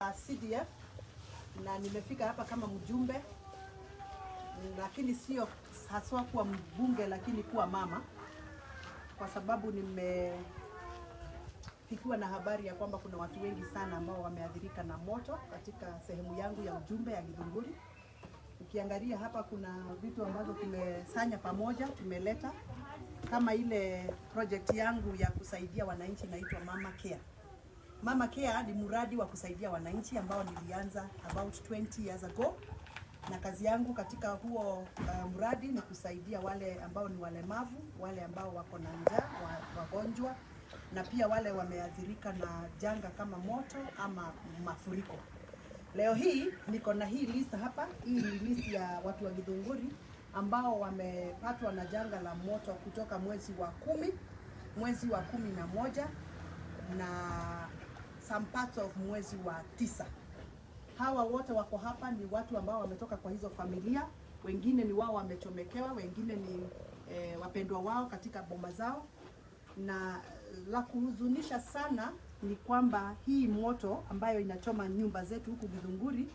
CDF na nimefika hapa kama mjumbe, lakini sio haswa kuwa mbunge, lakini kuwa mama, kwa sababu nimefikiwa na habari ya kwamba kuna watu wengi sana ambao wameathirika na moto katika sehemu yangu ya ujumbe ya Githunguri. Ukiangalia hapa kuna vitu ambazo tumesanya pamoja, tumeleta kama ile project yangu ya kusaidia wananchi inaitwa Mama Care. Mama Care ni mradi wa kusaidia wananchi ambao nilianza about 20 years ago, na kazi yangu katika huo mradi ni kusaidia wale ambao ni walemavu, wale ambao wako na njaa, wagonjwa na pia wale wameathirika na janga kama moto ama mafuriko. Leo hii niko na hii list hapa. Hii ni list ya watu wa Githunguri ambao wamepatwa na janga la moto kutoka mwezi wa 10, mwezi wa 11 na some parts of mwezi wa 9. Hawa wote wako hapa ni watu ambao wametoka kwa hizo familia, wengine ni wao wamechomekewa, wengine ni wapendwa wao katika boma zao. Na la kuhuzunisha sana ni kwamba hii moto ambayo inachoma nyumba zetu huku Githunguri,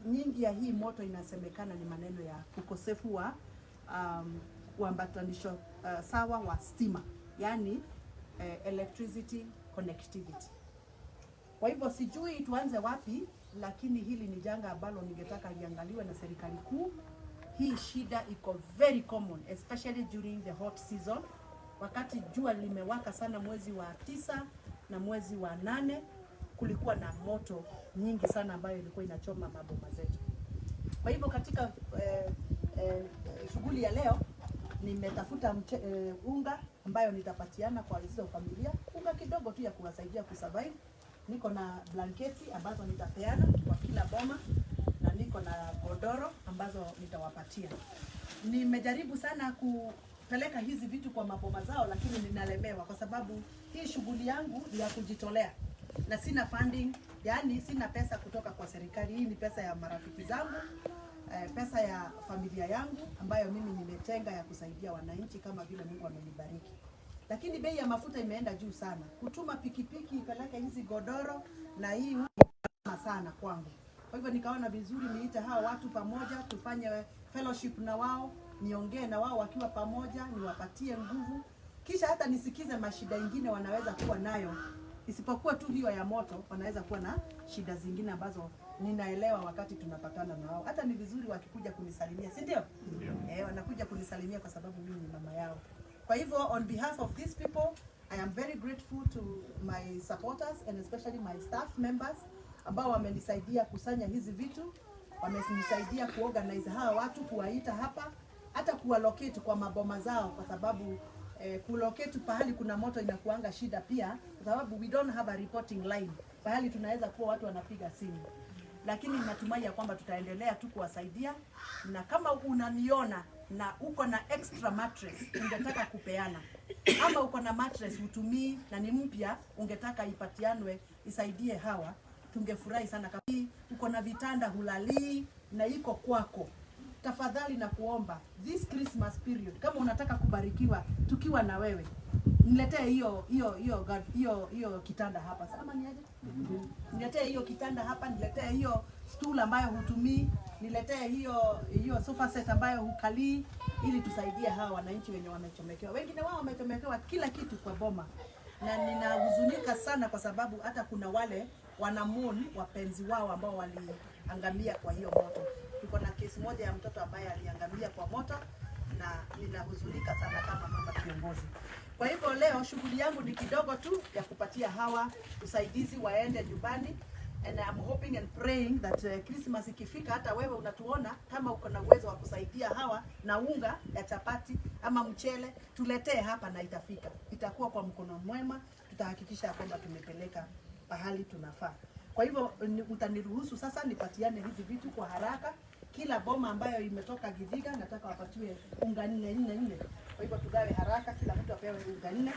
nyingi ya hii moto inasemekana ni maneno ya ukosefu wa uambatanisho sawa wa stima, yani electricity connectivity. Kwa hivyo sijui tuanze wapi, lakini hili ni janga ambalo ningetaka liangaliwe na serikali kuu. Hii shida iko very common especially during the hot season, wakati jua limewaka sana mwezi wa 9 na mwezi wa 8, kulikuwa na moto nyingi sana ambayo ilikuwa inachoma maboma zetu. Kwa hivyo katika shughuli ya leo nimetafuta unga ambayo nitapatiana kwa hizo familia, unga kidogo tu ya kuwasaidia kusurvive. Niko na blanketi ambazo nitapeana kwa kila boma na niko na godoro ambazo nitawapatia. Nimejaribu sana kupeleka hizi vitu kwa maboma zao, lakini ninalemewa kwa sababu hii shughuli yangu ni ya kujitolea na sina funding, yani sina pesa kutoka kwa serikali. Hii ni pesa ya marafiki zangu, pesa ya familia yangu ambayo mimi nimetenga ya kusaidia wananchi kama vile Mungu amenibariki. Lakini bei ya mafuta imeenda juu sana. Kutuma pikipiki ipeleke hizi godoro na hii sana kwangu. Kwa hivyo nikaona vizuri niite hawa watu pamoja, tufanye fellowship na wao, niongee na wao wakiwa pamoja, niwapatie nguvu, kisha hata nisikize mashida ingine wanaweza kuwa nayo, isipokuwa tu hiyo ya moto, wanaweza kuwa na shida zingine ambazo ninaelewa wakati tunapatana na wao. Hata ni vizuri wakikuja kunisalimia, si ndio? Wanakuja kunisalimia kwa sababu mimi ni mama yao. Kwa hivyo on behalf of these people, I am very grateful to my supporters and especially my staff members ambao wamenisaidia kusanya hizi vitu, wamenisaidia kuorganize hawa watu, kuwaita hapa, hata kuwalocate kwa maboma zao, kwa sababu kulocate pahali kuna moto inakuanga shida pia, kwa sababu we don't have a reporting line pahali tunaweza kuwa watu wanapiga simu, lakini natumai ya kwamba tutaendelea tu kuwasaidia, na kama unaniona na uko na extra mattress ungetaka kupeana, ama uko na mattress hutumii na ni mpya ungetaka ipatianwe isaidie hawa, tungefurahi sana. Kama uko na vitanda hulalii na iko kwako, tafadhali na kuomba this Christmas period, kama unataka kubarikiwa tukiwa na wewe, niletee hiyo hiyo hiyo hiyo hiyo kitanda hapa. Sama ni aje? Niletee hiyo kitanda hapa, niletee hiyo stool ambayo hutumii, niletee hiyo hiyo sofa set ambayo hukalii, ili tusaidie hawa wananchi wenye wamechomekewa. Wengine wao wamechomekewa kila kitu kwa boma, na ninahuzunika sana kwa sababu hata kuna wale wanamourn wapenzi wao ambao waliangamia kwa hiyo moto. Tuko na kesi moja ya mtoto ambaye aliangamia kwa moto na ninahuzunika sana kama mama kiongozi. Kwa hivyo leo shughuli yangu ni kidogo tu ya kupatia hawa usaidizi waende nyumbani, and I'm hoping and praying that Christmas ikifika, hata wewe unatuona kama uko na uwezo wa kusaidia hawa na unga ya chapati ama mchele, tuletee hapa na itafika, itakuwa kwa mkono mwema. Tutahakikisha kwamba tumepeleka pahali tunafaa. Kwa hivyo utaniruhusu sasa nipatiane hizi vitu kwa haraka. Kila boma ambayo imetoka Githiga nataka wapatiwe unga 4 4 4. Kwa hivyo tugawe haraka, kila mtu apewe unga 4.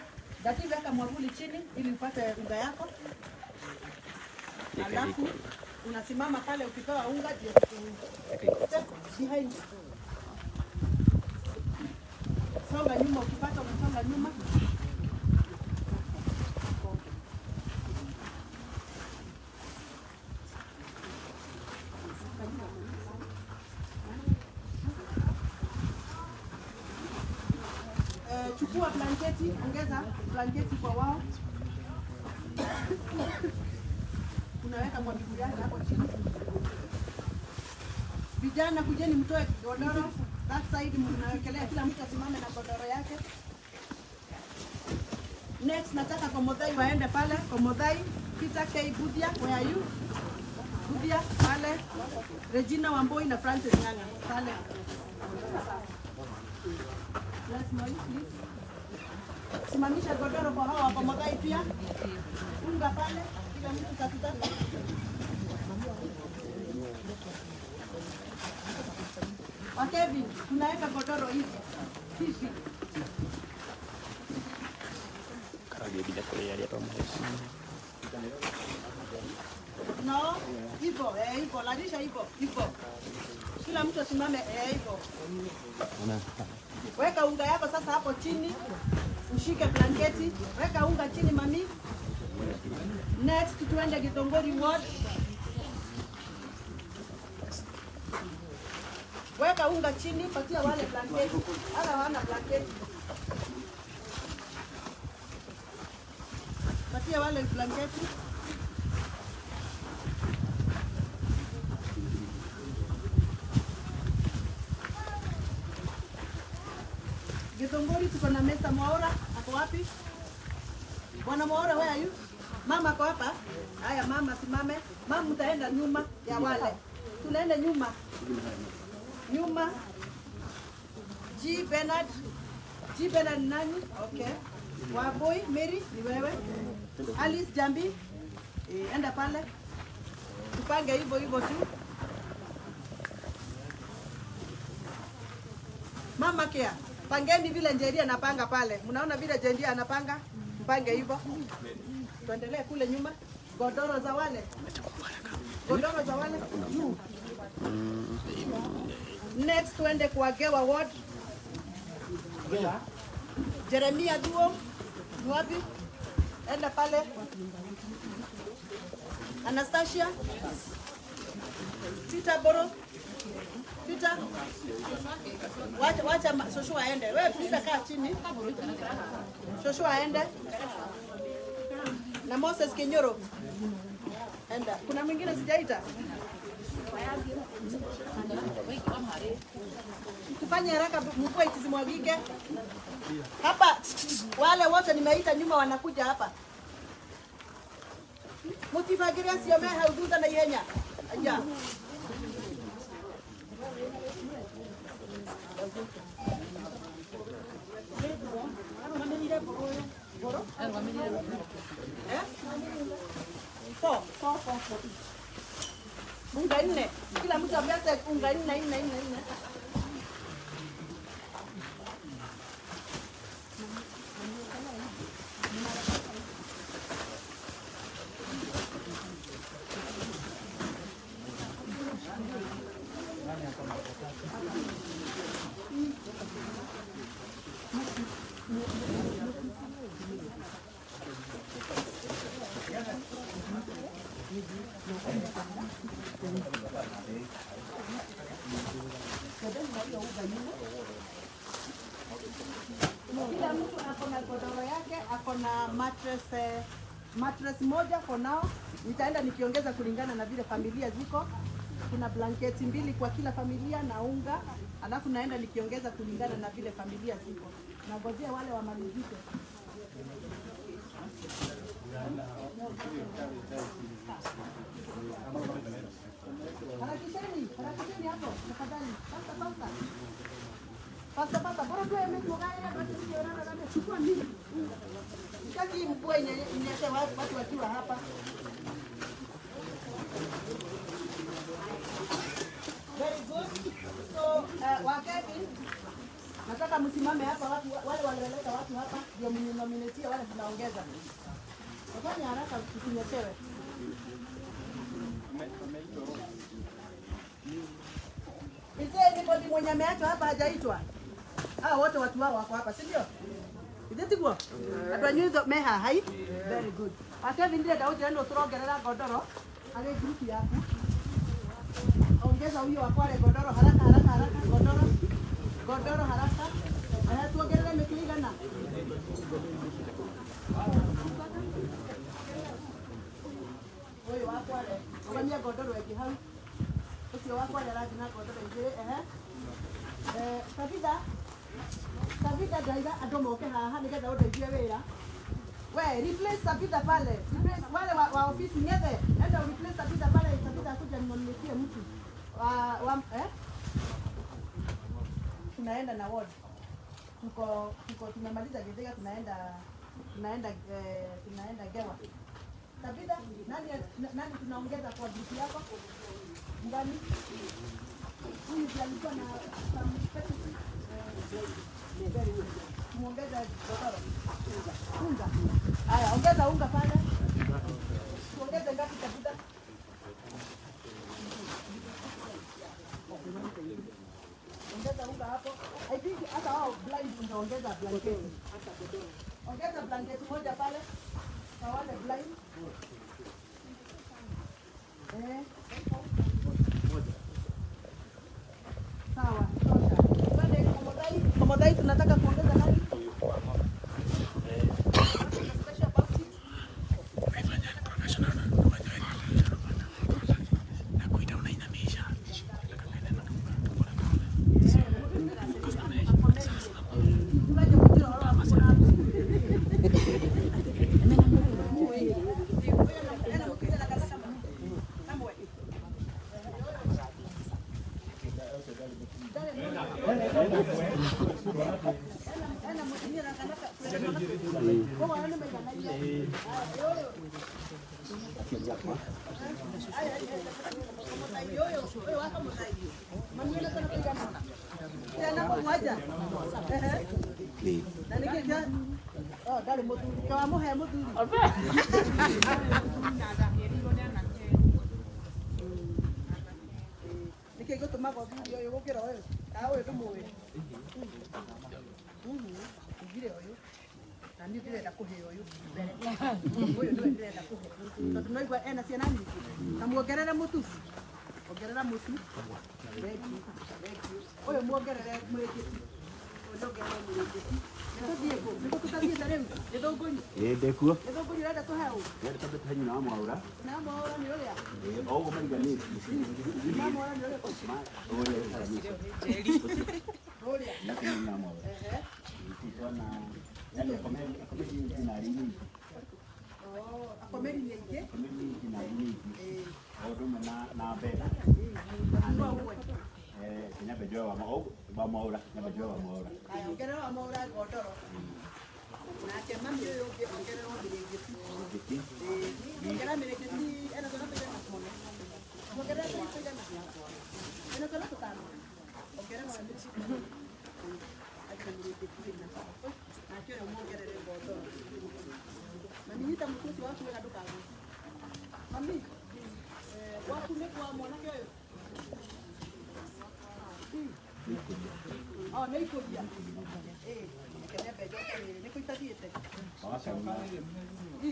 Dati, weka mwavuli chini ili upate unga yako. Alafu unasimama pale ukipewa unga ndio behind. Songa nyuma, ukipata unasonga nyuma. Chukua blanketi, ongeza blanketi kwa wao. Unaweka kwa miguu yake hapo chini. Vijana kujeni mtoe godoro. That side mnawekelea, kila mtu asimame na godoro yake. Next nataka Komothai waende pale. Komothai, Peter K. Budia, where are you? Budia pale. Regina Wamboi na Francis Ng'ang'a pale. Let's Moi, please. Simamisha godoro kwa hawa wa Komothai pia. Unga pale, kila mtu tatu tatu. Wa Kevin, tunaweka godoro hivi hivi. Karagia kũrĩa arĩa twamũhe. No, hivyo eh, hivyo lalisha hivyo hivyo. Kila mtu asimame eh, hivyo. Weka unga yako sasa hapo chini, ushike blanketi, weka unga chini mami. Next tuende Githongori ward. Weka unga chini, patia wale blanketi. Wale hawana blanketi. Patia wale blanketi. Githongori tuko na Mr. Mwaura, ako wapi? Bwana Mwaura, where are you? Mama ako hapa? Haya mama simame. Mama mtaenda nyuma ya wale. Tunaenda nyuma. Nyuma. G Bernard. G Bernard nani? Okay. Waboi Mary ni wewe. Alice Jambi. Enda pale. Tupange hivyo hivyo tu. Mama Care, pangeni vile Njeria anapanga pale. Mnaona vile Njeria anapanga? Mpange hivyo. Tuendelee kule nyuma. Godoro za wale. Godoro za wale juu. Next tuende kwa Gewa ward. Jeremia Duo. Ni wapi? Enda pale. Anastasia. Peter Boro. Peter. Wacha wacha Joshua aende. Wewe Peter kaa chini. Joshua aende. Na Moses Kinyoro. Enda. Kuna mwingine sijaita? Tufanye haraka mvua isimwagike. Hapa wale wote nimeita nyuma wanakuja hapa. Mutifagiria sio meha ududa na ihenya. Aja. Eh? Four, four, four, four each. Unga nne. Kila mtu apate unga nne, nne, nne, nne. Kila mtu ako na godoro yake, ako na mattress, mattress moja for now. Nitaenda nikiongeza kulingana na vile familia ziko. Kuna blanketi mbili kwa kila familia na unga, alafu naenda nikiongeza kulingana na vile familia ziko. Nangojea wale wamalizike. Harakisheni, harakisheni hapo tafadhali. Pasta, pasta. Pasta, pasta. Bora tu emekugaya basi siorana na chukua mbili. Sitaki mvua inyeshe watu wakiwa hapa. Very good. So, Wakevin, nataka msimame hapa watu wale walioleta watu hapa ndio mninominatia wale tunaongeza. Wafanye haraka tusinyeshewe. Is there anybody mwenye ameachwa hapa hajaitwa? Ah, wote watu wao wako hapa, si ndio? Ithetiguo? Andũ anyu itho me haha i? Very good. Wakevin ndĩrenda ũnjĩre nũ tũrongerera godoro harĩ group yaku. Ongeza huyo wa Kwale godoro haraka haraka haraka godoro. Godoro haraka. Ehe, tuongerere mĩtu igana. Ũyũ wakwa re, rũgamia ngondoro ĩngĩ hau. Ũcio wakwa re arathiĩ na ngondoro igĩrĩ, ehe. Eh, Tabitha, Tabitha ndaiga andũ moke haha nĩgetha ũndeithie wĩra. We, replace Tabitha pale. Replace wale wa ofisi ng'ethe. Enda replace Tabitha pale, Tabitha akuja ninominate mtu. Wa, eh? Tunaenda na ward. Tuko tumemaliza Githiga, tunaenda Gewa. Tabitha, nani tunaongeza kwa group yako? Ngani? Huyu ndiye alikuwa na some very good. Muongeza godoro. Unga. Haya, ongeza unga pale. Tuongeze ngapi, Tabitha? Ongeza unga hapo. I think hata wao blind ungeongeza blanketi. Ongeza blanketi moja pale kwa wale blind. Eh. Sawa, tosha. Twende Komothai. Komothai tunataka kuongeza nani? Special about it? Nakuita unainamisha. Tumaje kujira wala hakuna. Ndarĩ mũthuri kawamũhe mũthuri. Nĩkĩ gĩtũmaga ũthuri ũyũ gũkĩra ũyũ kana ũyũ ndũmũĩ? Ugire ũyũ na niĩ ndĩrenda kũhe ũyũ mbere, ũyũ nĩwe ndĩrenda kũhe tondũ noigua ena ciana nyingĩ. Na muongerere mũtu, ongerera mũtu. Thank you, thank you. Ũyũ muongerere mũrĩngĩti, ũyũ nongerere mũrĩngĩti. Nĩtũthiĩ kũ nĩkũ tũtathiĩte rĩu? Gĩthũngũri. Ĩĩ, ndĩkuo. Gĩthũngũri ũrenda tũhe ũ? Ndĩrenda twambe tũhe nyina wa Mwaũra. Na Mwaũra nĩ ũrĩa? Ĩĩ, o ũguo mariganĩtie. Na Mwaũra nĩ ũrĩkũ? Ũrĩa ũriganĩtie. Ũrĩa. Nake nyina wa Mwaũra. Ehe. Twana yani akomeri akomeri nyingĩ na ari nyingĩ. Oh, akomeri nĩ aingĩ. Akomeri nyingĩ na ari nyingĩ. O ũndũ ũmwe na Bella. No ũmwe. Eh, Nyambe njoe wa Mwaũra, nyambe njoe wa Mwaũra. Haya, ongerera wa Mwaũra ngondoro. Nake mami ũyũ ũngĩ ongererwo mĩrĩngĩti. Gĩti. Ongerera mĩrĩngĩti ena twana tũigana? Ongerera tũi tũigana? Ena twana tũtano. Ongerera wa Acha mĩrĩngĩti ĩna. Nake ũyũ muongerere ngondoro. Mami, nyita mũtu ũcio waku wega ndũkagwe. Mami, waku nĩ kwa mwanake ũyũ? Oh, nĩ ikũria. Ĩĩ, reke nyambe njoke rĩrĩ, nĩkũ itathiĩte? Wagacaria. Ĩ.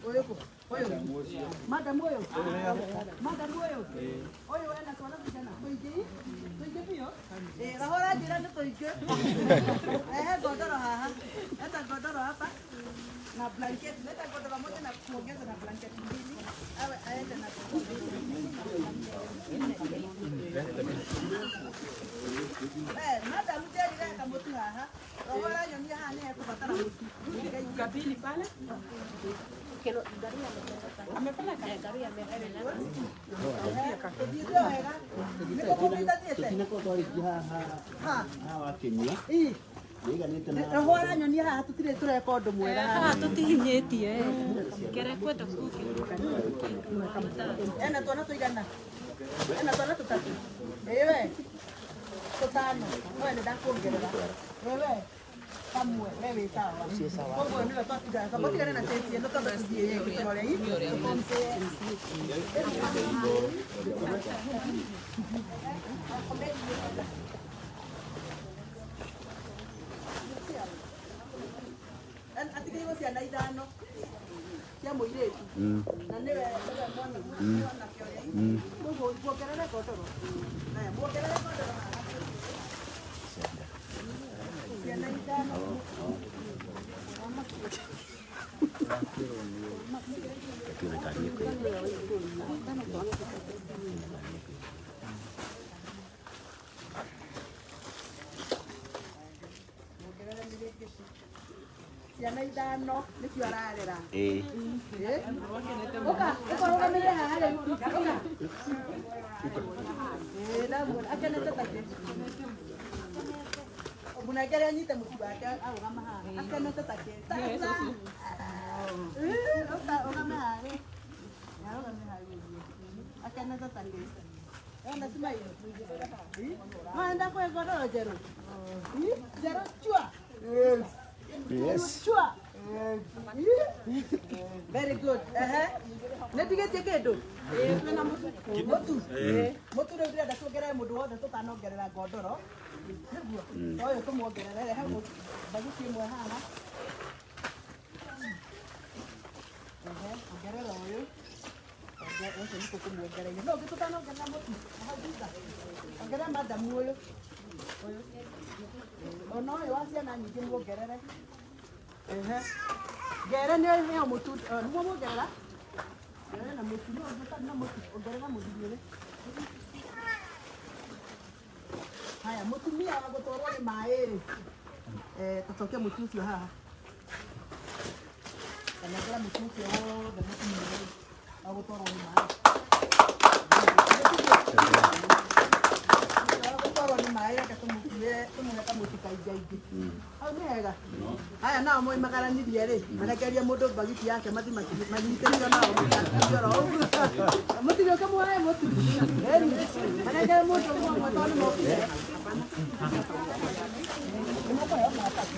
Ũyũ kũ? Ũyũ. Madam ũyũ. Madam ũyũ. Ũyũ ena twana tũigana? Tũingĩ? Tũingĩ biũ? Ĩĩ, roho ũranjĩra nĩ tũingĩ. Ehe, ngondoro haha. Leta ngondoro hapa. Na blanketi. Leta ngondoro moja na kuongeza na blanketi mbili. Awe aende na godoro. Eh, madam njerire kamũtu haha. Roho ũranyonia haha nĩ ekũbatara mũtu. Gabili pale. Tũthiĩte wega. Nĩkũ kũngĩ itathiĩte? Tũtinakorwo twarĩkia haha. Ha. Haha wa Kenya. Ĩ. Nĩiganĩte na Roho ũranyonia haha tũtirĩ tũreka ũndũ mwega haha. Haha tũtihinyĩtie kere kwenda kuke. Ena twana tũigana? Ena twana tũtatũ? Ĩĩ we. Tũtano. We nĩ ndakuongerera. Ĩĩ we. Kamwe, we wĩ sawa. Koguo nĩwe twatigana. Twamba tigane na ceci ĩno twambe tũthiĩ ĩngĩ tũrore i. Tũkombe. Atigĩirwo ciana ithano cia mũirĩtu na nĩwe nĩwe mwana mwanake ũrĩa. Koguo muongerere ngondoro. Haya, muongerere ngondoro haha. Ciana ithano. Muongerere mĩrĩngĩti. Ciana ithano nĩcio ararera. Ĩĩ. Ũka, ũka ũrũgamĩrĩre haha rĩu. Ũka. Ĩĩ, ndamuona akenete take. Mũnengere anyite mũtu wake arũgama haha. Akenete take. Sasa. Ĩĩ, ũka ũrũgame haha. Arũgame haha ũguo. Akenete take. Ona smile. Maenda kwĩ godoro njerũ. Ĩ, njerũ chua. Yes. Chua. Very good. Ehe. Nĩ ndigĩtie kĩndũ? Mũtu. Mũtu rĩu ndĩrenda tuongerere mũndũ wothe tũtanongerera ngondoro. Nĩguo. Ũyũ tũmuongerere rehe mũtu. Mbagiti ĩmwe haha. Ehe, ongerera ũyũ. Ũcio nĩkũ tũmuongereire. No ũngĩ tũtanongerera mũtu. Na hau thutha. Ongerera madamu ũyũ. Ũyũ. Ona ũyũ wa ciana nyingĩ muongerere. Ehe. Ngere nĩ heo mũtu, nĩguo muongerera? Ngere na mũtu, no ũngĩ na mũtu, ongerera mũthuri ũyũ. Haya, mũtumia wa gũtwarwo nĩ maĩ rĩ. Eh, tũcokie mũtu ũcio haha. Kanengera mũtu ũcio wothe mũtumia ũyũ wa gũtwarwo nĩ maĩ. Wa gũtwarwo nĩ maĩ reke tũmũkuĩre tũmũhe kamũtu kaingaingĩ. Hau nĩ hega. Haya nao moimagaranirie rĩ, marekerie mũndũ mbagiti yake mathi manyitĩrĩire nao mũthiĩ oro ũguo. Mũtigĩũke muoe mũtu. Ĩni, manengere mũndũ ũmwe ũmwe tondũ nĩ mokire. Nĩmũkũheo maratathi.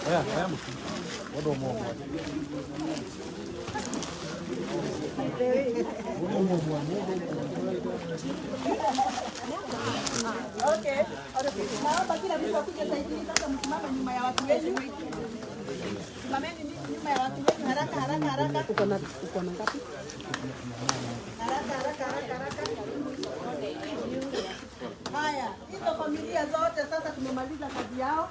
Okay. Naomba kila mtu akuje side hii sasa, msimame nyuma ya watu wenu. Simameni nyuma ya watu wenu haraka haraka haraka. Uko na ngapi? Haraka haraka haraka haraka. Haya, hizo familia zote sasa tumemaliza kazi yao.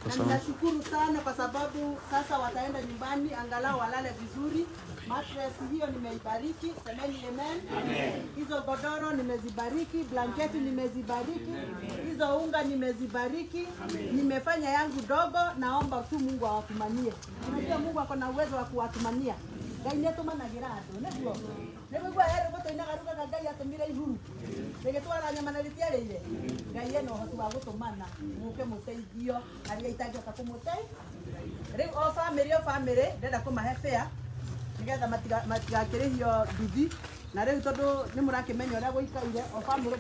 Na ninashukuru sana kwa sababu sasa wataenda nyumbani angalau walale vizuri. Mattress hiyo nimeibariki, semeni amen. Hizo godoro nimezibariki, blanketi nimezibariki, hizo unga nimezibariki. Nimefanya yangu dogo, naomba tu Mungu awatumanie. Unajua Mungu ako na uwezo wa kuwatumania. Ngai nĩ atũmanagĩra andũ nĩguo nĩguo herĩ gũtũinaga rugaga Ngai atũmire ihuru rĩgĩtwara nyama na rĩtiarĩire. Ngai ena ũhoti wa gũtũmana mũke mũteithio arĩa itangĩhota kũmũteithia. Rĩu o bamĩrĩ o bamĩrĩ ndĩrenda kũmahe fare nĩgetha matigakĩrĩhio nduthi na rĩu tondũ nĩ mũrakĩmenya ũrĩa gũikaire o bamĩrĩ.